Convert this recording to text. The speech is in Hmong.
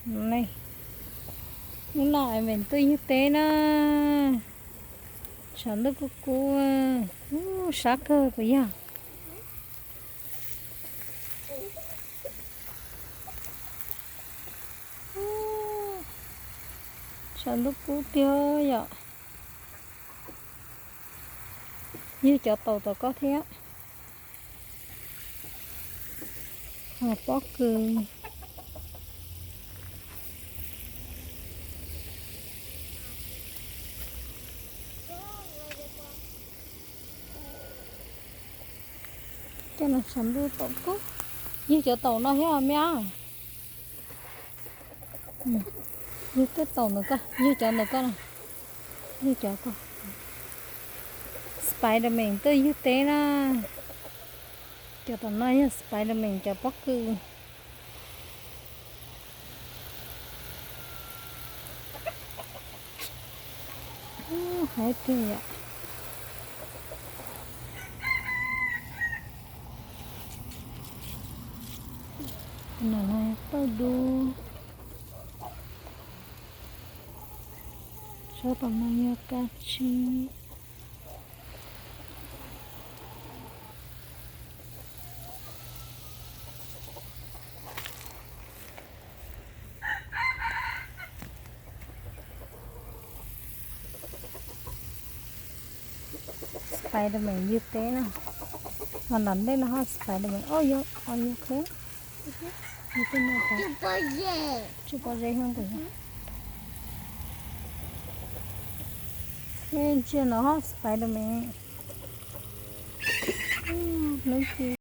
Hnub no es me tuaj ywg teb na, tshav ntuj kub kub, sab kawg puas yog? Tshav ntuj kub tiag yom. Yog cov taus tom koj thiab. Ho pob kws. Cov no tshav ntuj tom kub. Yog cov taus no thiab me ab. Yog tej taus ntawm koj, yog cov ntawm koj no. Yog cov koj. Spiderman tuaj ywg teb na. Cov tom no yog Spiderman cov pob kws. Haib tiag yom. No tawj dub. Tsob tom no yog kab tsib. Spiderman ywg teb na. Ho nram ntej no ho Spiderman. Oj, yog, oj, yog kawg. Tsis pom ze, tsis pom ze xyoo pem. Ntsia no ho Spiderman. Hnub ci